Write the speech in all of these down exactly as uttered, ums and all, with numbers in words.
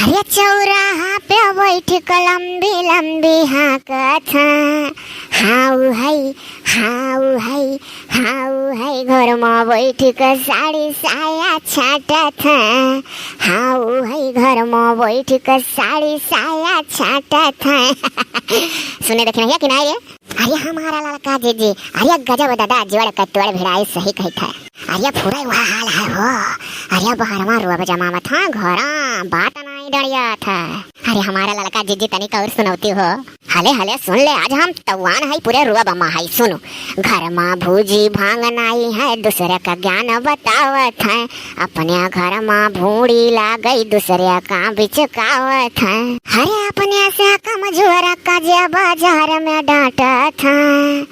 अरे चौराहा पे बैठ के लंबी लंबी हाँकत हैं। हाँ उ है, हाँ उ है, हाँ उ है, घर में बैठ के साड़ी साया छाँटत हैं। हाँ उ है, घर में बैठ के साड़ी साया छाँटत हैं। सुने देखी नहीं कि नाहीं रे? अरे हमारा ललका जीजी, अरे गजब दादा, जोड़ के तोड़ भिड़ाई सही कहित है। अरे पूरा वह हाल है हो। अरे बहरवा रोब जमावत हाँ घरा, बात नाहीं डरियात है। अरे हमारा ललका जीजी तनिक और सुनौती हो। हले हले सुन ले, आज हम तवान है पूरे रोब मा है। सुनो, घर मा भूजी भांग नाई है, दूसरे का ज्ञान बतावत है। अपने घर मा भूड़ी लागई, दूसरे का बिचकावत है। अरे अपने से कमजोर का जे बाजार में डांटत है।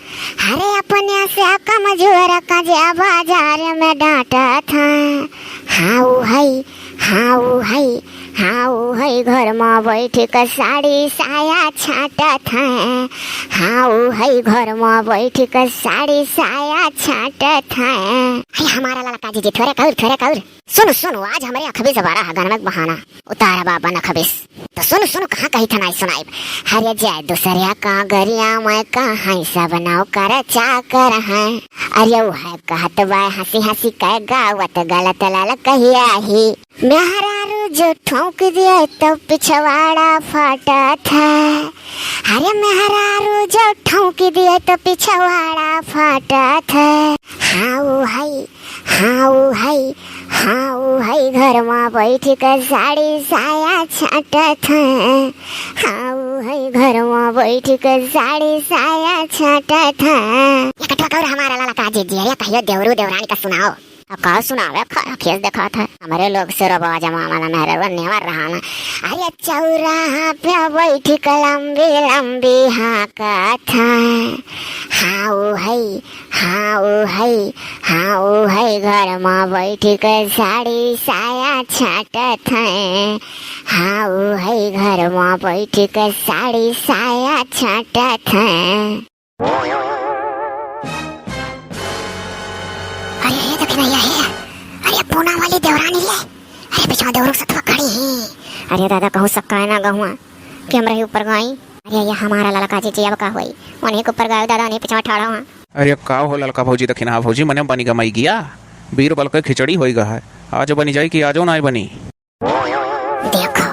अरे अपने से कमजोर का जे बाजार में डांटत है। हाँ उ है, हाँ उ है, हाँ उ है, घर मा बैठ के साड़ी साया छाँटत है। हाँ उ है, घर मा बैठ के साड़ी साया छाँटत है। हे हमारा ललका जीजी, थोरे कौर, थोरे कौर। सुन, सुन, आज हमरे अखबिस बड़ा है गनवा के बहाना। उतारा बाबा नखबिस। तो सुन, सुन, कहाँ कही था नाहीं सुनाइब। हरे जाए दूसरे का गरिया में कहाँ सब नौकर चाकर हैं। अरे उ है कहत बा हँसी हँसी कै गावत गलत ललकहिया ही। मेहरारू जो ठोंक दिए तो पिछवाड़ा फाटत है। अरे मेहरारू जो ठोंक दिए तो पिछवाड़ा फाटत है। हाँ उ है, हाँ उ है, हाँ उ है, घर मा बैठ के साड़ी साया छाँटत है। हाँ उ है, घर मा बैठ के साड़ी साया छाँटत है। एक ठो और हमारा ललका जीजी, अरे कहियो देवरू देवरानी का सुनाओ। अब का सुनावे, खा खेस देखात है। हमरे लोग से रोबवा जमावा ना, मेहररुआ नेवर रहा ना। अरे चौराहा पे बैठ के लंबी लंबी हाँकत है। हाँ उ है, हाँ उ है, हाँ उ है, घर मा बैठ के साड़ी साया छाँटत है। हाँ उ है, घर मा बैठ के साड़ी साया छाँटत है। अरे हे देखी भैया हे, अरे पूना वाली देवरानी रे, अरे पिछवा देवरू सतवा खड़ी ही। अरे दादा कहूँ सक्का है ना गहुआ कि हमरा ही ऊपर गाई। अरे ये हमारा ललका जीजी अब का होई, उन्हीं के ऊपर गायो दादा, उन्हीं पिछवा ठाड़ा हुआ। अरे का हो ललका भौजी, दखिनहा भौजी, मने बनी गमई गिया, बीर बल के खिचड़ी होई गा है, आज बनी जाई कि आजो नाई बनी। देखो,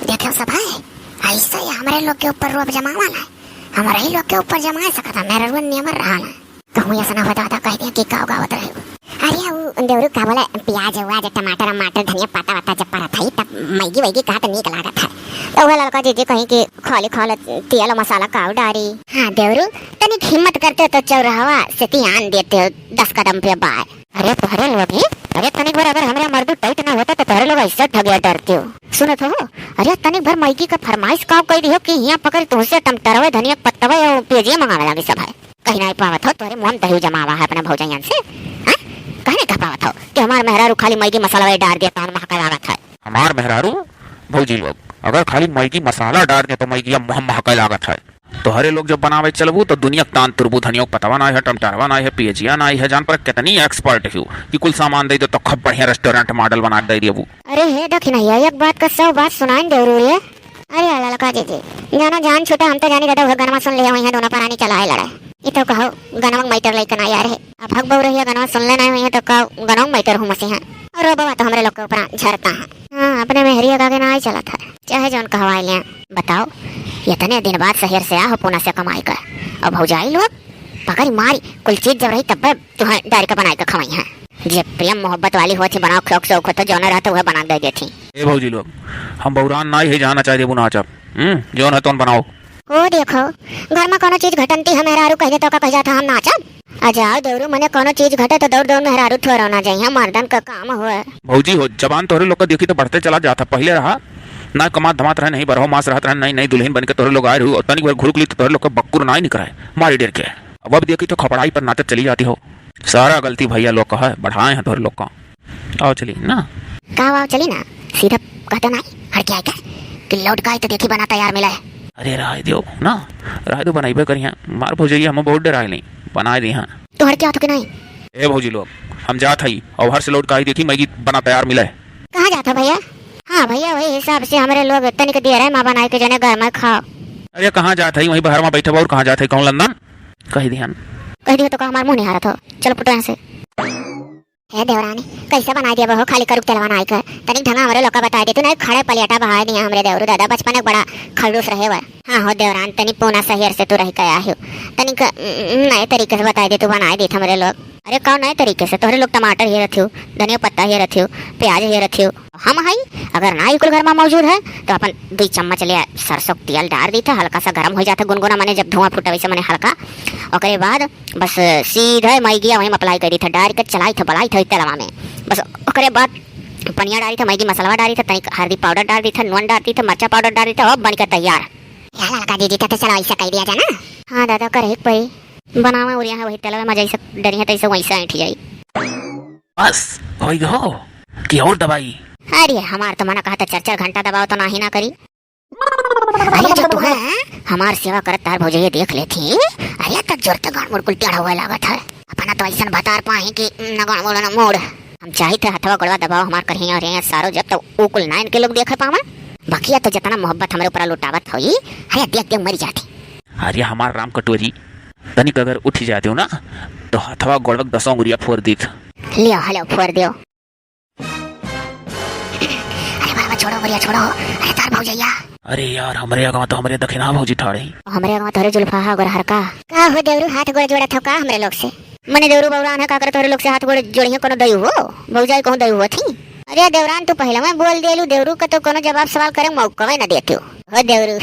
देखो सब है, ऐसे ही हमरे लोग के ऊपर रोब जमावा ना, हमरे ही लोग के ऊपर जमा सकता, मेहररुआ नेवर रहा ना। कहूँ ऐसा ना हो दादा, कह दिया कि गाँव गावत रहे। अरे उ देवरू का बोला, प्याज व्याज टमाटर वमाटर धनिया पत्ता वत्ता जब परत है तब मैगी वैगी कहा तो नीक लागत है। तो वह ललका जीजी कहीं कि खाली खाली तेल मसाला काव डारी। हाँ देवरू, तनिक हिम्मत करते तो चौराहवा से तियान देते हो दस कदम पे बाय। अरे तोहरे लोग ही, अरे तनिक भर अगर हमरा मर्दू टाइट ना होता तो तोहरे लोग ऐसे ठगिया डरते हो। सुनत हो, अरे तनिक भर मैगी का फरमाइश काव कह दियो कि हियाँ पकड़ तुमसे टमाटरवे धनिया पत्तवे और प्याजिया मंगावे लागी सब है। कहीं नहीं पावत हो, तोहरे मुँह में दही जमावा है अपने भौजाइयन से, हाँ? कहीं नहीं कह पावत हो कि हमार मेहरारू खाली मैगी मसाला वाले डार दिया, तहन महका लागत है। हमार मेहरारू, भौजी लोग, अगर खाली मैगी मसाला डार दे तो मैगिया मुँह महका लागत है। तोहरे लोग जब बनावे चलबू तो दुनिया के तान तुरबू, धनिया के पतवा नाई है, टमाटरवा नाई है, पियजिया नाई है, जान पर कितनी एक्सपर्ट हो कि कुल सामान दे दो तो खूब बढ़िया रेस्टोरेंट मॉडल बना के दे देबू। अरे हे दखिनैया, एक बात का सौ बात सुनाइन देवरू रे। अरे ललका जीजी, जाना जान छूटा, हम तो जानी दादा वह गनवा सुन लिया, वहीं दोनों परानी चलाए लड़े। ई तो कहो, गनवा मैटर लइके ना यार है। अब हक बहु रहिया गनवा सुन लेना है, वहीं तो का गनवा मैटर हूँ मसी है। और वो बाबा तो हमरे लोग के ऊपर झरता है। हाँ, अपने मेहरिया का के ना ही चलत है, चाहे जौन कहवाए लिया। बताओ, इतने दिन बाद शहर से आ हो पूना से कमाई का, और भौजाई लोग पकड़ मारी, कुल चीज जब रही तब तुम्हें डायरी का बनाई का खवाई है। जे प्रेम मोहब्बत वाली होत ही बनाओ, शौक शौक होत जौन रहत वह बना दे देत ही। ए भौजी लोग, हम बौरान नाई है, जहाँ नचाई देबू नाचब। हम्म, जौन है तौन बनाओ। ओ देखो, घर में कोनो चीज घटंती है, मेहरारू कह दे तो का कह जाता हम नाचब? आ जाओ देवरू, मने कोनो चीज घटे तो दौड़ दौड़ मेहरारू थोड़ा ना जाइए, मर्दन का काम हुआ। भौजी हो, जबान तोहरे लोग का देखी तो बढ़ते चला जाता। पहले रहा ना कमात धमात रहे, नहीं बरहो मास रहत रहे, नहीं, नहीं दुल्हन बन के तोहरे लोग आए रहू, और तनिक भर घुरुक ली तो तोहरे लोग का बक्कुर नाई निकरे, मारी डेर के। अब, अब देखी तो खपड़ाई पर नाचत चली जाती हो। सारा गलती भैया लोग का है, बढ़ाए हैं तोहरे लोग का। आओ चली ना। का आओ चली ना? सीधा कहते नाई, हड़के आए का? कि लौट का आए तो देखी बना तैयार मिला है। अरे रहा दो ना, रहा दो, बनाइबे करिया। मार भौजैया हम बहुत डराए नहीं, बनाए दी हाँ। तो हड़के आओ तो कि नहीं? ए भौजी लोग, हम जात हई, और हर से लौट का आई देखी मैगी बना तैयार मिला है। कहाँ जात हो भैया? हाँ भइया, वही हिसाब से हमरे लोग तनिक देर है माँ बनाए के जने घर में खाओ। अरे कहाँ जात है, वहीं बाहर में बैठे बा, और कहाँ जात है, कौन लंदन? कह दिहन। कह दियो तो का हमार मुँह निहारत हो? चलो फुटो यहाँ से। हे देवरानी, कैसे बनाए दिया बहो, खाली करुक तेलवा नाई कर। तनिक ढंगा हमरे लोग का बताए दे तू, नहीं खड़े पलियाटा बहाए दिया हमरे देवरू दादा, बचपन एक बड़ा खड़ूस रहे हुआ। हाँ हो देवरान, तनी पूना सहेर से तू रह के आयो, तनिक, न-, नए तरीके से बताए दे तू, बनाए देत हमरे लोग। अरे कौन नए तरीके से? तोहरे लोग टमाटर हेरत हो, धनिया पत्ता हेरत हो, प्याज हेरत हो। हम हई, अगर ना ई कुल घर में मौजूद है तो अपन दुई चम्मच ले सरसों के तेल डार दीत है, हल्का सा गरम हो जात है, गुनगुना माने जब धुआं फूटे वैसे माने हल्का। ओकरे बाद बस सीधे मैगिया वहीं apply कर दीत है, डार के चलाइत है, बलाइत है तेलवा में। बस ओकरे बाद पनिया डारी था, मैगी मसाला डारी था, तनिक हल्दी पाउडर डार दी था, नून डार दी था, मरचा पाउडर डार दी था, अब बन के तैयार। या ललका दीदी, तो चलो ऐसा कह दिया जाए ना। हाँ दादा, करे के पड़ी। बनावा उरिया है वही तेलवा में, जैसे डरी है तैसे वैसे ऐंठ जाई। बस, होई गो, कि और दबाई? अरे, हमार तो मना कहा था चार चार घंटा दबाओ तो नाही ना करी। अरे, जो तू है, हमार सेवा करत तार भौजैया देख लेती। अरे, तक जोर तक गाड़ मुड़ कुल टेढ़ा हुआ लागत है। अपना तो ऐसन भतार पाही कि न गाड़ मुड़ न मोड़। हम चाहित है हथवा गोड़वा दबाओ हमार करिया और यहाँ सारो, जब तक ऊ कुल ना इनके लोग देखे पावे। बकिया तो जितना मोहब्बत हमरे ऊपर लुटावत होई, अरे, देख देख मर जाती। अरे, हमार राम कटोरी, तनिक अगर उठ जाते हो ना, तो हथवा गोड़वा के दसों अंगुरिया फोड़ दीत। लियो, हलो, फोड़ दियो। अरे बाबा, छोड़ो अंगुरिया, छोड़ो। अरे तार भौजैया। अरे यार, हमरे अगवा तो हमरे दखिना भौजी ठाड़े। हमरे अगवा तोहरे जुल्फा हा गोरहर का। का हो देवरू, हाथ गोड़ जोड़त हो का हमरे लोग से? मने देवरू बौरान है, का करे तोहरे लोग से हाथ गोड़ जोड़िया, कोनो दयू हो? भौजाई कहूँ दयू हो थी? अरे देवरान, तू पहले में बोल देलू, देवरू का तो कोनो जवाब सवाल करे मौका न देते हो। हो देवरू।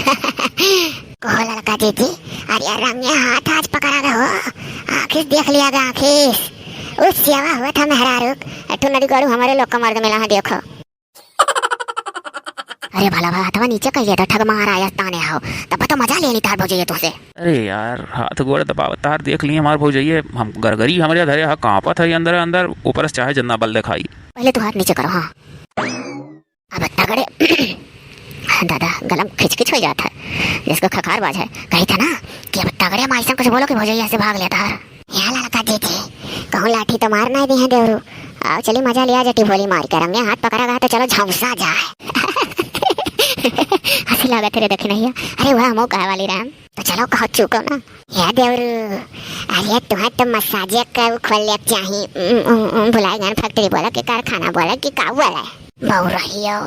कहो ललका दीदी, अरे रंगे हाथ आज पकड़ा गए हो, आँखिस देख लिया गया, आँखिस। उस सेवा हुआ था मेहरारू, एठू नदी गड़ू हमारे लोग का मर्द मिला है, देखो। अरे भला भला हथवा नीचे कहिए था, ठग मार आया ताने हो, तब तो मजा ले ली तार भौजैया तुझसे। अरे यार, हाथ गोड़ दबावत तार देख लिए हमार भौजैया, हम गरगरी हमरे धरे हा, कांपत है अंदर अंदर, ऊपर से चाहे जितना बल दिखाई। पहले तू हाथ नीचे करो, हाँ। अब तगड़े दादा, गलम खिचखिच हो जात है, जिसको खखार बाज है। कही था ना कि अब तगड़े माई से कुछ बोलो कि भौजैया से भाग लेता है। या ललका दीदी, कहूँ लाठी तो मार ना दी है देवरू। आओ चली मजा लिया जाती भोली मार के, रंगे हाथ पकड़ा गया तो चलो झौंसा जाए। हंसी लागत रे दखिनैया। अरे वह हमो कहे वाली राम। तो चलो कहो चुको ना। या देवरू, अरे तुहे तो मसाजे का उ खोल ले चाही। उम, उम, उम, भुलाए गन factory बोला कि कारखाना बोला कि का बोला? बउरहियो,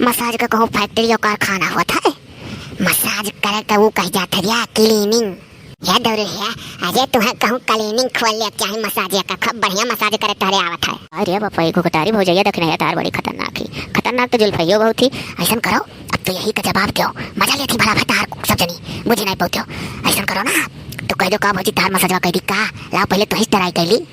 मसाज का कहूँ factory और कारखाना होत है? मसाज करे तो उ कह जात है या cleaning। या देवरू है, अरे तुहे कहूँ cleaning खोल ले चाही मसाजे का, खूब बढ़िया मसाज करे तोहरे आवत है। अरे बापा, ई घुघटारी भौजैया दखिनैया तार बड़ी खतरनाक ही। खतरनाक तो जुल्फैयो बहुत ही। ऐसन करो, अब तो यही का जवाब दियो। मजा लेती भला भतार सब जनी, बुझी नहीं पाउतियो। ऐसन करो ना, तू कह दो का भौजी तार मसाजवा कह दी का? लाओ पहले तो ही try कैली।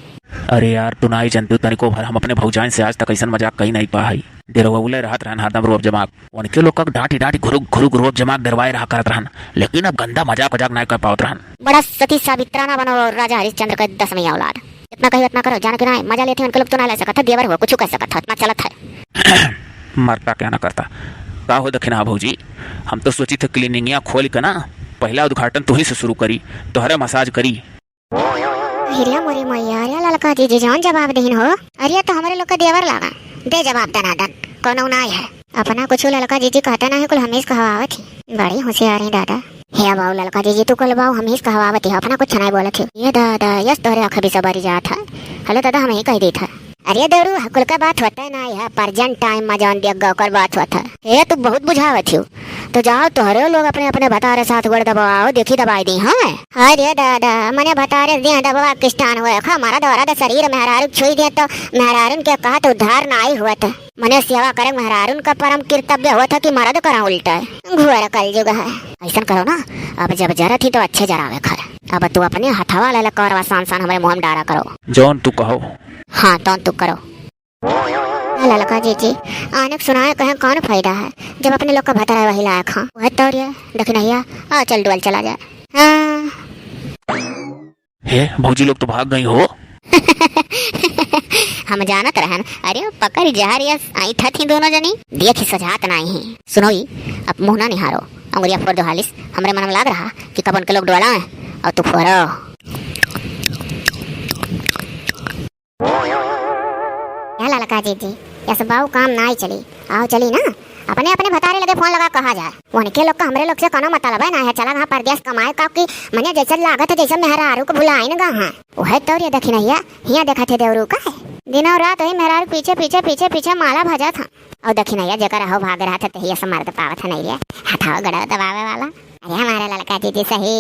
अरे यार, तू नाई जानतू तनिको भर, हम अपने भौजाइन से आज तक ऐसन मजाक कही नहीं पा हई। डेरवउले रहत रहन हरदम रोब जमाक। उनके लोग का डांटी डांटी घुरुक घुरुक रोब जमाक डेरवाए रहा करत रहन, लेकिन अब गंदा मजाक वजाक नाई कर पावत रहन। बड़ा सती सावित्रा ना बनो राजा हरिश्चंद्र का दसवीं औलाद। इतना कही उतना करो, जान के ना मजा लेते हैं उनके लोग तो ना ले सकत है, देवर हो कुछ कह सकत है, इतना चलत है। मरता क्या ना करता। का हो दखिना भौजी, हम तो सोची थे cleaning या खोल के ना पहला उद्घाटन तू ही से शुरू करी, तोहरे मसाज करी। हिरिया मोरी मैया, अरे ललका जीजी जौन जवाब दीन हो, अरे तो हमरे लोग का देवर लागा, दे जवाब दनादन, कोनो नाई है। अपना कुछ ललका जीजी कहता नहीं, कुल हमेश कहवावत ही। बड़ी होशियार है दादा। हे बाऊ ललका जीजी, तू कुल बाऊ हमेश कहवावत ही, अपना कुछ नहीं बोलत ही। ये दादा, यस तोहरे आँख भी सबरी जात है। हेलो दादा, हम ही कह देत है। अरे देवरू, कुल का बात होता है ना, यह present time में जौन दिया गौ कर बात होता है। हे तू बहुत बुझावत ही। तो जाओ तोहरे लोग अपने अपने भतारे साथ गोड़ दबाओ, देखी दबाई दी, हाँ। अरे दादा, मने भतारे दिया दबवा किस्तान हुए, खा मारा दौरा द शरीर मेहरारू छुई दे तो मेहरारून के कहत उद्धार नाई हुआ था। मने सेवा करे मेहरारून का परम कर्तव्य हुआ था कि मरद करा उल्टा है। घोर कलयुग है। ऐसन करो ना, अब जब जरत ही तो अच्छे जरावे खर। अब तू अपने हथवा ले ले करवा सान सान हमरे मुँह में डारा करो। जौन तू कहो। हाँ, तौन तू करो। आ ललका जीजी, आने के सुनाए कहे कौन फायदा है, जब अपने लोग का भतारा वही लायक हाँ। वह तौरिया, दखिनैया, आ चल डुअल चला जाए। हाँ। हे, भौजी लोग तो भाग गई हो। हम जानत रहन, अरे पकड़ जहर या ऐठत ही दोनों जनी, देख ही सजात नाई ही। सुनो ई, अब मुँह ना निहारो, अंगुरिया फोड़ दो हालिस, हमरे मन में लाग रहा कि कब उनके लोग डोला है और तू फोड़ो। या ललका जीजी, यस बाऊ काम नाई चली। आओ चली ना, अपने अपने भतारे लगे फोन लगा कहा जाए। उनके लोग का हमरे लोग से कोनो मतलब है ना है। चला गा परदेस कमाए का कि मने जैसे लागत है जैसे मेहरारू को भुलाइन गा हैं। उहे तौर ये दखिनैया, हियाँ देखत है देवरू का है। दिनों रात वही मेहरारू पीछे, पीछे, पीछे, पीछे माला भजत है। और दखिनैया जेकर अहो भाग रहत है, तहिया से मर्द पावत है नहीं रे। हथवा गड़वा दबावे वाला। अरे हमारे ललका जीजी सही।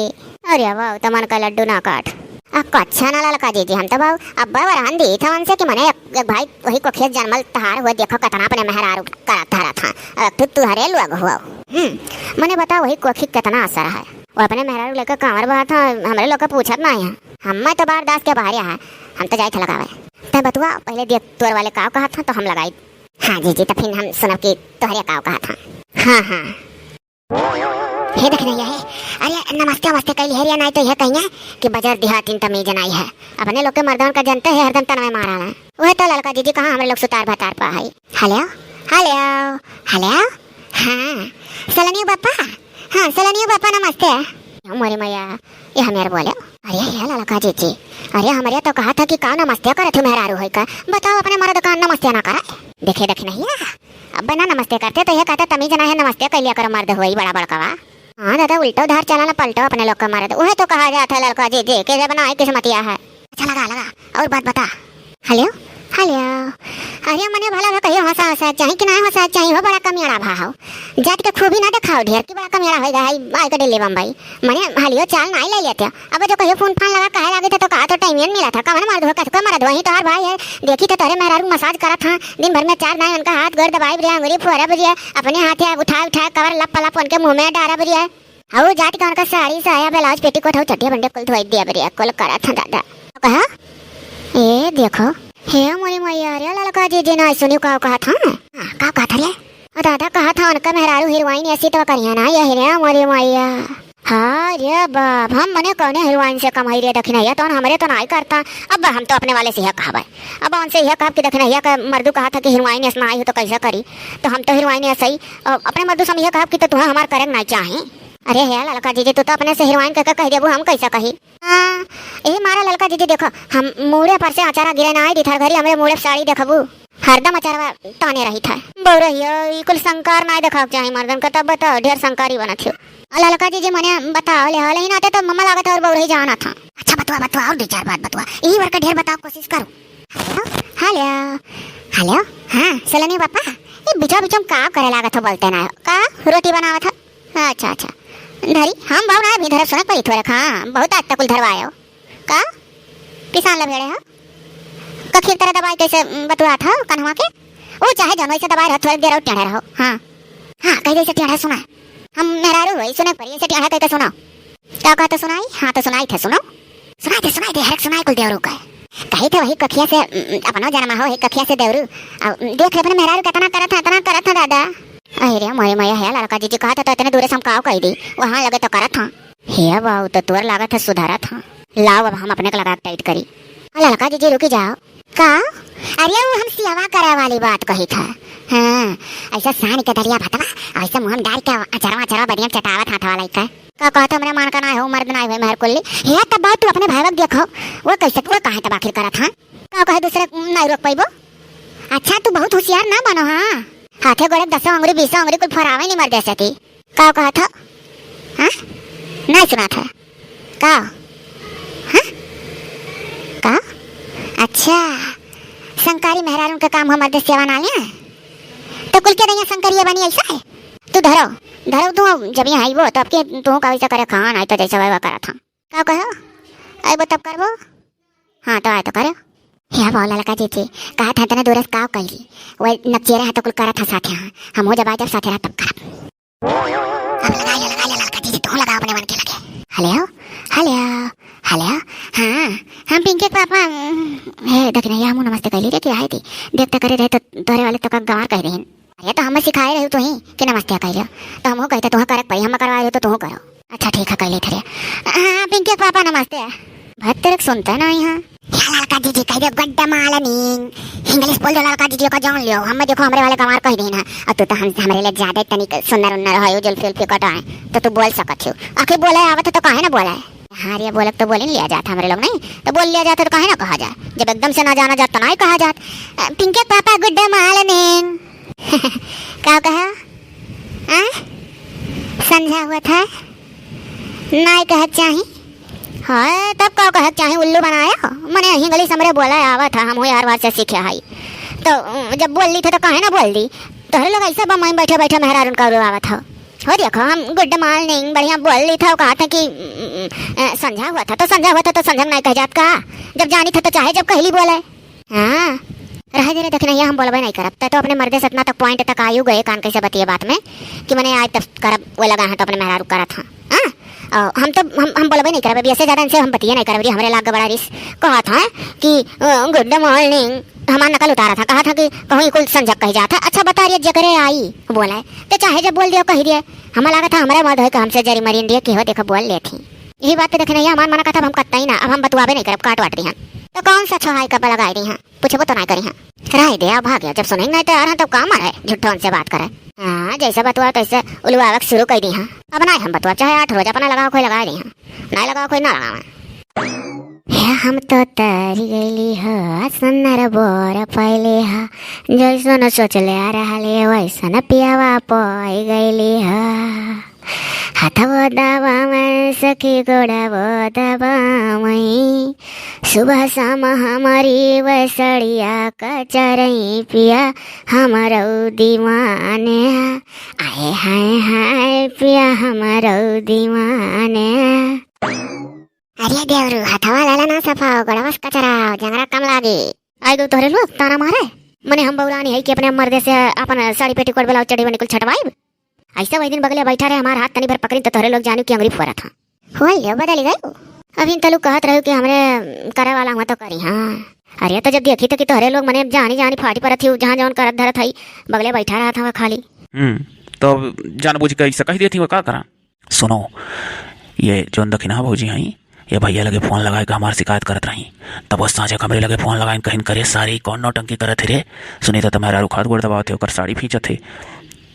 अरे वाह, तो मन का लड्डू ना काट। आ, कच्छा ना ललका जीजी, हम तो बाऊ अब्बा वरहन दी था उनसे कि मने एक, एक भाई वही कोखिया जनमल तहार हुए, देखो कतना अपने मेहरारू करत धरत हाँ। अब तू तुहरे लोग हुआ। हम्म, मने बताओ वही कोखी कितना असर है। वो अपने मेहरारू लेकर कांवर बहात है, हमरे लोग का पूछत ना है। हम तो बारदास के बाहर है, हम तो जाए थे लगावे। तै बतुआ पहले देख तोर वाले का कहत है तो हम लगाई। हाँ जीजी, तो फिर हम सुनब कि तोहरे का कहत है। हाँ, हाँ। हे दखिनैया हे, अरे नमस्ते वमस्ते कैली है रे, नाई तो यह कहिए कि बजर देहातिन तमीज नाई है। अपने लोग के मर्दन का जनते है, हरदम तनवे मारा ना। वह तो ललका जीजी कहाँ हमरे लोग सुतार भतार पा है। हेलो, हेलो, हेलो। हाँ, सलनियो बापा। हाँ, सलनियो बापा नमस्ते। ओ मोरी मैया, ये हमें बोले। अरे हे ललका जीजी, अरे हमरे तो कहा था कि का नमस्ते करत हो मेहरारू होई का? बताओ अपने मर्द का नमस्ते ना करे। देखे दखिनैया, अब ना नमस्ते करते तो ये कहता तमीज ना है, नमस्ते कैलिया करो मर्द होई बड़ा बड़कवा। हाँ दादा, उल्टो धार चला ना पलटो अपने लोग का मर्द। उहे तो कहा जात है ललका जीजी के जब ना आई किस्मतिया है। अच्छा लगा, लगा, और बात बता। हेलो, हेलो। अरे मने भला भा कहियो हंसा हंसा चाही कि ना हंसा चाही हो, बड़ा कमियाड़ा भा हो। जात के खूबी ना दिखाओ ढेर कि बड़ा कमियाड़ा होई गया है, आई के दिल्ली बम्बई। मने हालियो चाल नाई ले लेते। अब जो कहियो फोन फान लगा कहे लागे थे तो कहा तो टाइम ही मिला था। कवन मर्द हो, कैसे कोई मर्द वही तोहार भाई है। देखी तो तोरे मेहरारू मसाज करत हाँ, दिन भर में चार दाई उनका हाथ गोड़ दबाई बरिया, अंगुरी फोरा बरिया, अपने हाथ है उठाए उठाए कवर लप लप उनके मुंह में डारा बरिया। हऊ जात के उनका साड़ी साया ब्लाउज पेटीकोट हऊ चड्ढिया बंडे कुल धोई दिया बरिया, कुल करत हाँ दादा। कहा, ए देखो, हे मोरी मैया रे ललका जीजी ना सुनियो का कहत हाँ। हाँ, का कहत रे? ओ दादा, कहा था उनका मेहरारू हीरोइन ऐसी तो करिया ना, ये हीरे मोरी मैया। हाँ रे बाप, हम मने कौने हीरोइन से कमाई रे दखिनैया, तो हमरे तो नाई करता। अब हम तो अपने वाले से यह कहबे, अब उनसे यह कहब कि दखिनैया का मर्दू कहा था कि हीरोइन ऐसा आई हो तो कैसे करी, तो हम तो हीरोइन ऐसा ही, अ, अपने मर्दू से हम यह कहब कि तो तुहा हमार करे नाई चाही। अरे हे ललका जीजी, तू तो अपने से हीरोइन कह के कह देबू, हम कैसे कही? हाँ, ए मारा ललका जीजी, देखो, हम मूड़े पर से अचारा गिरे ना आई, दिथर घरी हमरे मूड़े साड़ी देखबू, हरदम अचारवा ताने रही था। बौरहिया, ई कुल संकार ना देखाव के चाही मर्दन का, तब बताओ, ढेर संकारी बनत हो। आ ललका जीजी, मने बताओ ले, लेकिन आते तो मम्मा लागत है और बौरही जाना था। अच्छा बतवा, बतवा, और दो चार बात बतवा, यही बार का ढेर बताओ कोशिश करो। हेलो, हेलो, हेलो, हाँ, सलोनी पापा, ये बिचवा बिचवा में का करे लागत हो, बोलते ना हो? का रोटी बनावत हो? अच्छा, अच्छा। धरी, हम बाऊ ना अभी धरे सुनक पड़ी थोड़े खा, बहुत आज तक कुल धरवाए हो। का? पिसान ला भेड़े हो? कखीर तरह दबाई कैसे, उम, बतुआ था कन्हवा के? वो चाहे जौन वैसे दबाए रहो, थोड़े देर और टेढ़े रहो। हाँ। हाँ, कह दे ऐसे टेढ़े सुना। हम मेहरारू होई, सुनक पड़ी, ऐसे टेढ़े कह के सुनाओ। का कहत सुनाई? हाँ, तो सुनाई थे, सुनो। सुनाई थे, सुनाई थे, हरक सुनाई कुल देवरू का। कही थे वही कखिया से, उम, अपनो जन्मा हो, वही कखिया से देवरू। आ, देख रे, अपने मेहरारू कितना करत है, इतना करत है दादा। अरे रे, मोरे मैया, हे ललका जीजी कहत है तो इतने दूरे से हम काव कह दी, वहाँ लगे तो करत हाँ। हे बाऊ, तो तोर लागत है सुधरत हाँ। लाओ, अब हम अपने के लगा के टाइट करी। आ, ललका जीजी रुकी जाओ। का? अरे, वो हम सियावा करे वाली बात कही था। हाँ, ऐसा सान के दलिया भतवा, ऐसा मुँह में डाल के अचरवा, अचरवा बढ़िया चटावत हाथ वाला का। का कहत हमरे मान का ना हो, मर्द ना हो, मेहर कुल्ली। हे, तब बात तू अपने भाई के देखो, वो कैसे, वो काहे तब आखिर करत हाँ? का कहे दूसरे ना रोक पाइबो? अच्छा, तू बहुत होशियार ना बनो हाँ। हाथे गोड़े दसों अंगुरी, बीसों अंगुरी कुल फरावे नहीं मर दे सकी। का कहत हो? हाँ? नहीं सुनात है। का? हाँ? का? अच्छा, संकारी मेहरारू के काम हमर देश सेवा ना लिया? तो कुल के दैया संकरिया बनी ऐसा है? तू धरो, धरो तू, जब यहाँ आइबो, तब के तू का वैसा करे खान, आई तो जैसा वह करत हाँ। का कहो? आइबो तब करबो? हाँ, तो आए तो करो। हे बाऊ ललका जीजी, कहा था तने दूर से काव कैली, वह नकचेरे है तो कुल करत है साथे हाँ। हम हो जब आए जब साथे रह तब करब। अब लगाइए, लगाइए ललका जीजी, तू लगाओ अपने मन के लगे। हेलो, हेलो, हेलो, हाँ, हम पिंकी के पापा, उम, हे, देख नहीं, हम नमस्ते कैली रे, कि आए थी, देखते करे रहे तो तोरे वाले तो का गंवार कह देहिन। अरे, तो हमें सिखाए रहे तू ही कि नमस्ते कह रहे हो, तो हम कहते तुह करक पड़ी, हम करवाए रहे तो तू करो। अच्छा, ठीक है, कैली थे रे। हाँ, पिंकी के पापा, नमस्ते। भत्तर सुनता ना यहाँ। या ललका जीजी कह दे, गुड मॉर्निंग। इंग्लिश बोल दो ललका जीजी का, जान लियो। हम देखो, हमरे वाले गंवार कह देना। और तू तो हम, हमरे लिए ज्यादा तनिक सुंदर उन्नर हो, जुल्फी उल्फी कटाए, तो तू बोल सकत हो। आखिर बोले आवत है तो काहे ना बोले? हाँ रे, बोलक तो बोल ही लिया जात हमरे लोग, नहीं तो बोल लिया जात है तो काहे ना कहा जाए? जब एकदम से ना जाना जात तो ना ही कहा जात। अ, पिंकी के पापा, गुड मॉर्निंग। का कहा? हाँ? संझा हुआ था? नाय कहक चाही? हाँ, तब का कहक चाही, उल्लू बनाया? मने यहीं गली समरे बोला आवत है, हम हर बार से सीखे हई। तो, जब बोल ली थे तो काहे ना बोल दी? तोहरे लोग ऐसा बम्बई में बैठे बैठे मेहरारून का उड़ावत हो। हो देखो, हम good morning बढ़िया बोल ली था, कहा था कि, उम, अ, संझा हुआ था, तो संझा हुआ था, तो संझा नाय कह जात का? जब जानी था तो चाहे जब कहली बोले। हाँ, रहे दे रे, देखी नहीं, हम बोलबे नहीं करब। तै तो अपने मर्दे से इतना तक point तक आयु गए, कान कैसे बतिए बात में कि मने आज तक करब, वो लगा है तो अपने मेहरारू करत हाँ। हाँ, और हम तो, हम, हम बोलबे नहीं करब, अभी ऐसे ज्यादा इनसे हम बतिए नहीं करब। हमरे लाग बड़ा रिस कहत हाँ कि, अ, good morning, हमार नकल उतारा था, कहा था कि कहूँ कुल संझक कही जात है। अच्छा बता रही है, जेकरे आई बोले, तो चाहे जब बोल दियो, कही दिए। हमें लगा था हमारे मर्द है कि हमसे जरी मरीन दिए कि हो देखो बोल लेती। यही बात पे देखे नहीं, हमार मना कहता, अब हम कत्ता ही ना, अब हम बतुआबे नहीं करब, काट वाट रही हैं। तो कौन सा छहाई कब लगाई रही हैं? पूछबो तो नाय करी हैं। रह दे, अब भाग गया। जब सुने ही नाय तैयार हैं, तब का मरे? झूठो उनसे बात करे। हाँ, जैसे बतुआ तैसे उलवावक शुरू कर दी हैं। अब नाय हम बतुआ, चाहे आठ रोज अपना लगाओ कोई लगाए दी हैं, नाय लगाओ कोई ना लगावे। हे हम तो तरी गईली हो, सुनर बोर पहले हा, जैसन सोचले रहले वैसन पियावा पाई गईली हो। हाथवो दबावे सखी, गोड़वो दबावे। सुबह शाम हमारी वैसड़िया कचरई पिया, हमरो दीवाने। आए हाय हाय पिया, हमरो दीवाने। अरे देवरू, हाथवा लाला ना सफाओ, गोड़वा से कचराओ, जंगरा कम लागे। आइ गउ तोहरे लोग ताना मारे। मने हम बउरानी है कि अपने मर्दे से अपन साड़ी पेटीकोट ब्लाउज चड्डी बंडी कुल छटवाइब? ऐसे वही दिन बगले बैठा रहे, हमार हाथ तनी भर पकड़ी तो तोहरे लोग जानू कि अंगुरी फोरत हाँ। होई हो, बदल गई। अभी तलू कहत रहू कि हमरे करे वाला हुआ तो करी हाँ। अरे तो जब देखी तो कि तोहरे लोग मने जानी जानी फाटी परत ही, जहाँ जौन करत धरत हई, बगले बैठा रहत हवा खाली। हम्म, तो अब जानबूझ के ऐसा कह देती हो, का करा? सुनो, ये जौन दखिनहा भौजी हईं, ये भैया लगे फोन लगाए के हमार शिकायत करत रही। तब वो साँझे हमरे लगे फोन लगाइन, कहिन, "करे सारी, कौन नौटंकी करत है रे? सुनी तो तुम्हारा रुखात गोड़ दबावत है, ओकर साड़ी फींचत है,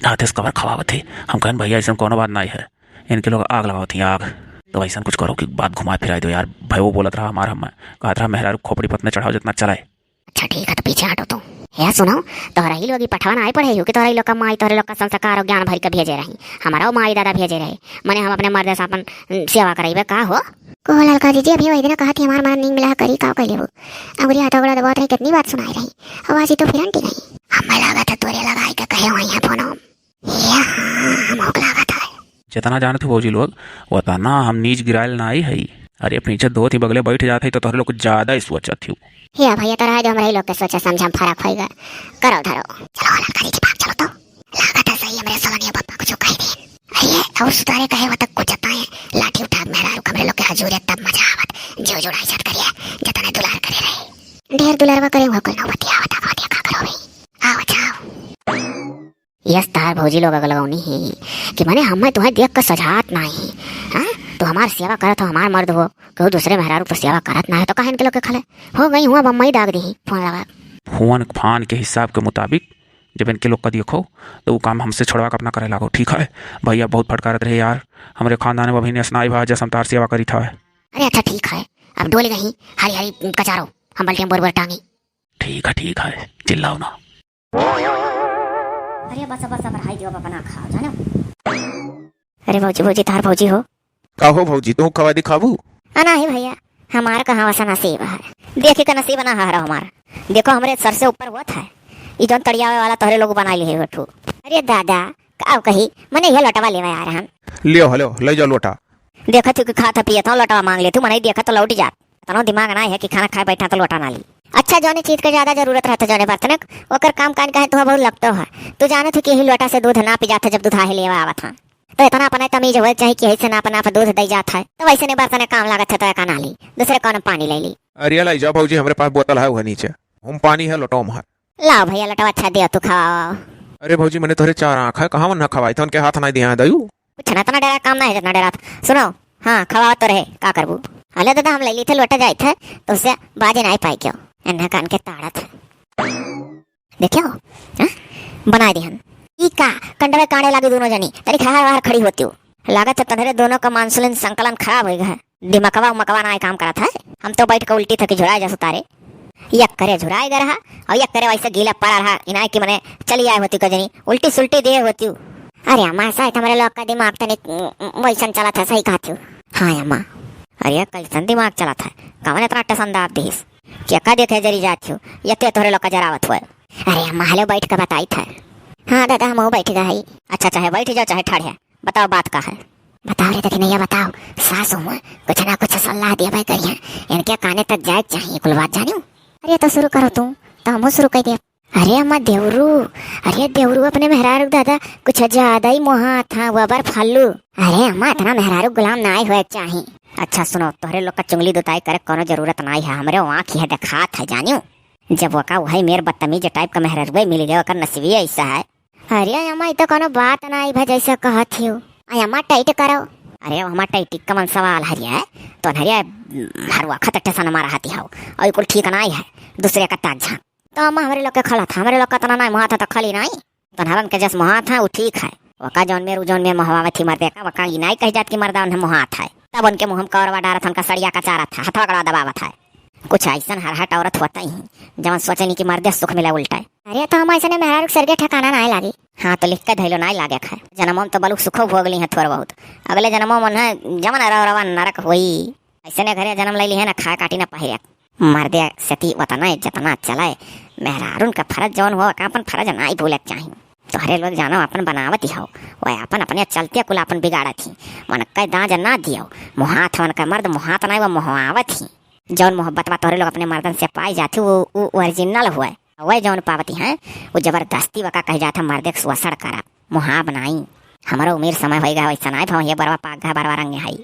हाथे से कवर खवावत है।" हम कहन, "भैया, ऐसन कौनो बात नाई है, इनके लोग आग लगावत हैं, आग।" तो ऐसन कुछ करो कि बात घुमा फिराई दो यार। भाई वो बोलत रहा हमार, हम कहत रहा, "मेहरारू खोपड़ी पतने चढ़ाओ जितना चलाए।" अच्छा ठीक है, तो पीछे हटो तुम। हे सुनो, तोहरा ही लोग ई पठवा ना आए पढ़े हो कि तोहरा ही लोग का माई तोहरे लोग का संस्कार और ज्ञान भर के भेजे रही? हमारा वो माई दादा भेजे रहे, मने हम अपने मर्द से अपन, उम, सेवा कराइबे का हो? को ललका जीजी, अभी वही दिन कहत ही हमार मन नींद मिला करी, का कह लेबू? अंगुरी हाथ ओगड़ा दबावत रही, कितनी बात सुनाई रही, आवाज ही तो फिर अंटी गई। हमें लागत है तोरे लगाई के कहे हुई है फोनो। ये हाँ, हम ओकला बता। जितना जानत हो भौजी लोग, उतना हम नीच गिरायल नाई हई। अरे पीछे धोती बगले बैठ जात हई तो तोहरे लोग कुछ ज्यादा ही सोचत हो। हे भैया, तो रहे दो, हमरे ही लोग के सोचे समझे में फर्क होइगा। करो धरो। चलो ललका जी, भाग चलो तो। लागत है सही हमरे सवनिया पप्पा कुछ कह दे। अरे और सुधारे कहे हुआ तक कुछ जताए, लाठी उठा के मेहरारू हमरे लोग के हजूरे तब मजा आवत। जीव जुड़ाई सट करिए, जतने दुलार करे रहे। ढेर दुलारवा करे हुआ कुल नौबतिया आवत, आवत का करो भाई। आओ जाओ। यस, तहार भौजी लोग अगलगौनी ही कि मने हमें तुहें देख के सजात नाही। हाँ, तू हमार सेवा करत हो, हमार मर्द हो, केहू दूसरे मेहरारू पर सेवा करत ना है तो काहे इनके लोग के खले? हो गई हुआ बम्बई दाग दी, फोन लगा। फोन फान के हिसाब के मुताबिक जब इनके लोग का देखो तो वो काम हमसे छोड़वा के अपना करे लागो, ठीक है? भैया बहुत फटकारत रहे यार, हमरे खानदान में अभी नेस नाई भा जस हम तार सेवा करी था। अरे अच्छा ठीक है, अब डोल गई हरी हरी कचारो, हम बल्टी में बोर बोर टांगी। ठीक है, ठीक है, चिल्लाओ ना। अरे बस, बस, अब रहाई दियो, अब अपना खाओ, जानो। अरे भौजी, भौजी, तार भौजी हो। का हो भौजी, तू खवा दी खाबू? आ, नाही भैया, हमार कहाँ वैसा नसीब है। देखी का नसीब ना है हमार। देखो, हमरे सर से ऊपर होत है। ई जौन तड़ियावे वाला तोहरे लोग बनाई लिहे हो ठू। अरे दादा, का कही, मने ये लोटवा लेवे आ रहन। लियो, हेलो, ले जाओ लोटा। देखत हूँ कि खात पियत हूँ, लोटवा मांग लेत हूँ, मने देखत तो लौट जात। तनो दिमाग ना है कि खाना खाए बैठा तो लोटा ना ली। अच्छा, जौने चीज के ज्यादा जरूरत रहता, जौने बर्तन के, ओकर काम कान कहे तुहा बहुत लगतो है। तू जानत हो कि यही लोटा से दूध नापी जात है, जब दूध आहे लेवा आवत है। तो इतना अपना तमीज होए चाही कि ऐसे नाप नाप दूध दई जात है, तो वैसे नहीं बर्तन काम लागत है, तो एका ना ली, दूसरे कौन पानी ले ली। अरे लाई जा भौजी, हमरे पास बोतल है, वह नीचे। हम पानी है, लोटो में है। लाओ भैया, लोटवा अच्छा दियो, तू खवाओ। अरे भौजी, मने तोहरे चार आँख है, कहाँ ना खवाई था, उनके हाथ ना दिया है दयू। कुछ ना, इतना डरा काम ना है जितना डरा था। सुनो, हाँ, खवावत तो रहे, का करबू? हले दादा, हम ले ली थे, लोटा जाए थे, तो उससे बाजे ना पाई क्यों? इन्हें कान के ताड़त है। देखियो, हाँ? बनाए दिहन। ई का, कंडवे कांडे लागी दोनों जनी, तरी खाहर वाहर खड़ी होती हो। लागत है तोहरे दोनों का मानसुलिन संकलन खराब हो गया है। दिमकवा उमकवा ना काम करत है। हम तो बैठ के उल्टी थकी झुराए जस उतारे। यक करे झुराए गए रहा, और यक करे वैसे गीला पड़ा रहा। इनाए कि मने चली आए होती कजनी, उल्टी सुल्टी दिए होती। अरे अम्मा, शायद हमरे लोग का दिमाग तनिक, उम, उम, वैसन चलत है, सही कहत हो। हाँ अम्मा। अरे कैसन दिमाग चलत है, कवन इतना टेंशन दाब दिहिस? केका देखे जरी जात हो, ये ते तोहरे लोग का जरावत हुए। अरे अम्मा, हेलो, बैठ के बताई था। हाँ दादा, हम बैठ गए हई। अच्छा, चाहे बैठ जाओ चाहे ठाड़े, बताओ बात का है। बताओ रे दखिनैया, बताओ। सासू माँ कुछ ना कुछ सलाह देबे करिहैं, इनके काने तक जाए के चाहिए कुल बात, जानियो। अरे तो शुरू करो तू, तो हमहू शुरू कर दे। अरे अम्मा देवरू, अरे देवरू अपने मेहरारू दादा कुछ ज्यादा ही मोहात हाँ, वो अबर फल्लू। अरे अम्मा, इतना मेहरारू गुलाम ना आए हुए चाही। अच्छा सुनो, तोहरे लोग का चुंगली दुताई करे कोनो जरूरत ना है, हमरे वहाँ की है देखात है जानियो। जब वका वही मेर बदतमीज टाइप का मेहरारू मिल गया, ओकर नसीबी ऐसा है। अरे अम्मा, ई तो कोनो बात ना आई भा जैसे कहत हियो। अरे अम्मा, टाइट करो। अरे अम्मा, टाइट का मन सवाल हरिया है, तो हरिया हर वक्त टेंशन मारा हती हो, और कुल ठीक ना है, दूसरे का ताक झांक। तो अम्मा, हमरे लोग के खलत, हमरे लोग का तना ना मोहात है तो खली नहीं। तोहरन के जस मोहात है, वो ठीक है। वका जौन मेर, उ जौन मेर मोहवावत ही मर्दे का, वका ई नाई कह जात कि मर्दा उन्हें मोहात है। तब उनके मुँह में कौरवा डारत, उनका सड़िया का चारत है, हथवा गड़वा दबावत है। कुछ ऐसन हरहट औरत होता ही, जवन सोचे नहीं कि मर्दे सुख मिले उल्टा। अरे तो हम ऐसने मेहरारू के सरगे ठिकाना नाई लागी। हाँ तो लिख के धैलो, नाई लागे खाए। जन्मों में तो बलुक सुखो भोग ली हैं थोड़ बहुत, अगले जन्मों में उन्हें जवन रौरवा नरक होई। ऐसने घरे जन्म ले ली है ना, खाए काटी ना पहिरे। मर्दे सेती ओतना जितना चले, मेहरारून का फर्ज जौन हो, का अपन फर्ज नाई भूले के चाही। तोहरे लोग जानो अपन बनावत ही हो, वह अपन अपने चलते कुल अपन बिगाड़त ही। मन के दांज ना दियो, मोहात हवन का मर्द मोहात नाई, वो मोहावत ही। जौन मोहब्बत बा तोहरे लोग अपने मर्दन से पाई जाती, वो, वो ओरिजिनल हुए। वह जौन पावती हैं, वो जबरदस्ती वका कह जात है, मर्दे के शोषण करब, मोहाब नाई। हमारा उम्र समय होई गया, वैसा नाई भाव, ये बरवा पाक गया, बरवा रंग है।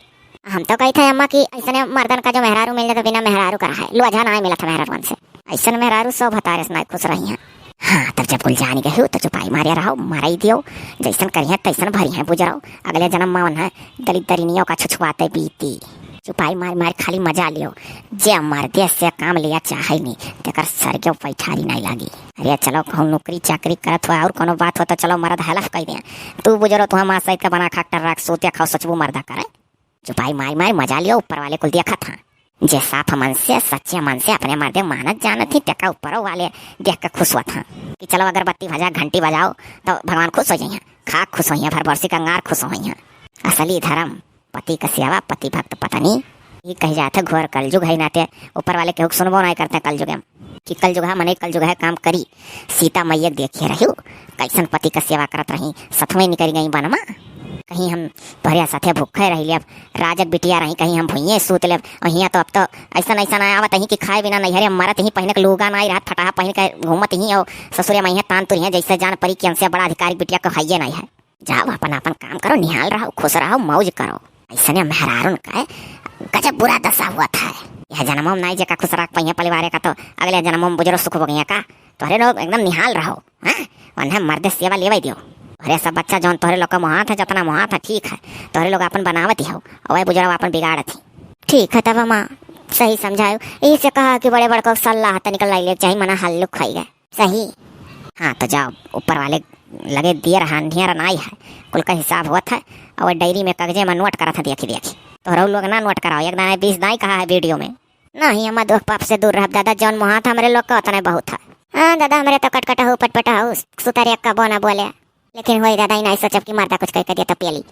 हम तो कही थे अम्मा कि ऐसने मर्दन का जो मेहरारू मिल जाए तो बिना मेहरारू का रहे, लोझा नाई मिलत है मेहरारू से। ऐसन मेहरारू सौ भतारे से नाई खुश रही हैं। हाँ, तब जब कुल जानी गए हो तो चुपाई मारे रहो, मारा ही दियो। जैसन करी हैं तैसन भरी हैं बुजराओ, अगले जन्म में उन्हें दलित दरिनियों का छुछुआते बीती। चुपाई मार मार खाली मजा लियो। जे मर्दे से काम लिया चाहे नहीं, तेकर सरगे पैठारी नहीं लागी। अरे चलो, कहूँ नौकरी चाकरी करत हो और कोनो बात हो तो चलो मर्द हेल्प कर दे। तू बुजरो, तू हमार सहित का बना खा टर्रा के सोते खाओ, सोचबू मर्दा करे। चुपाई मार मार मजा लियो, ऊपर वाले कुल देखत हाँ। जे साफ मन से, सच्चे मन से अपने मर्दे मानत जानत ही, तेका ऊपरो वाले देख के खुश होत हाँ कि चलो अगरबत्ती भजा, घंटी बजाओ तो भगवान खुश हो जाइए, खाक खुश होइए, भरबरसी कंगार खुश होइए। असली धर्म पति का सेवा, पति भक्त पत्नी। ये कही जात है घोर कलयुग है, नाते ऊपर वाले केहू के सुनबो नहीं करते कलयुग में। कि कलयुग है, मने कलयुग है काम करी। सीता मैया के देखे रही, कैसन पति का सेवा करत रही, सथवे निकल गई बनमा। कहीं हम तोहरे साथे भूखे रही, अब राजक बिटिया रही, कहीं हम भुइये सूत लेब। और हियाँ तो अब तो ऐसन ऐसन आवत ही कि खाए बिना नैहरे मरत ही, पहने के लूगा नहीं रहत, फटाहा पहन के घूमत ही, और ससुरे में तान तुरी है, जैसे जान परी कि हमसे बड़ा अधिकारी बिटिया को हइये नहीं है। जाओ, अपन अपन काम करो, निहाल रहो, खुश रहो, मौज करो। ऐसने मेहरारून का गजब बुरा दशा हुआ था। यह जन्मों में नाई जेका खुश रख पाइए परिवार का, तो अगले जन्मों में बुजरो सुख भोगिए का। तोहरे लोग एकदम निहाल रहो, हाँ? वन्हे मर्दे सेवा लेवे दियो। तोहरे सब बच्चा जौन तोहरे लोग का मोहात है, जितना मोहात है, ठीक है। तोहरे लोग अपन बनावत ही हो, और वह बुजरो अपन बिगाड़त ही। ठीक है, तब अम्मा सही समझायो। यही से कहा कि बड़े बड़को सलाह तनिक लाई ले चाही, मना हल्लुक खाई गए। सही। हाँ, तो जाओ, ऊपर वाले लगे दिए रहा, अंधियारा नाई है, कुल का हिसाब होत है, और डायरी में कागजे में नोट करत है, देखी देखी। तोहरा लोग ना नोट कराओ, एक दाना बीस दाई कहा है वीडियो में। नहीं, हम दुख पाप से दूर रहब दादा, जौन मोहात हमरे लोग का उतने बहुत है। हाँ दादा, हमरे तो कटकट हो, पटपट हो, सुतरिया कबो ना बोले। लेकिन होई दादा, ई नाई सोचब कि मर्दा कुछ कह के दिया तो पेली।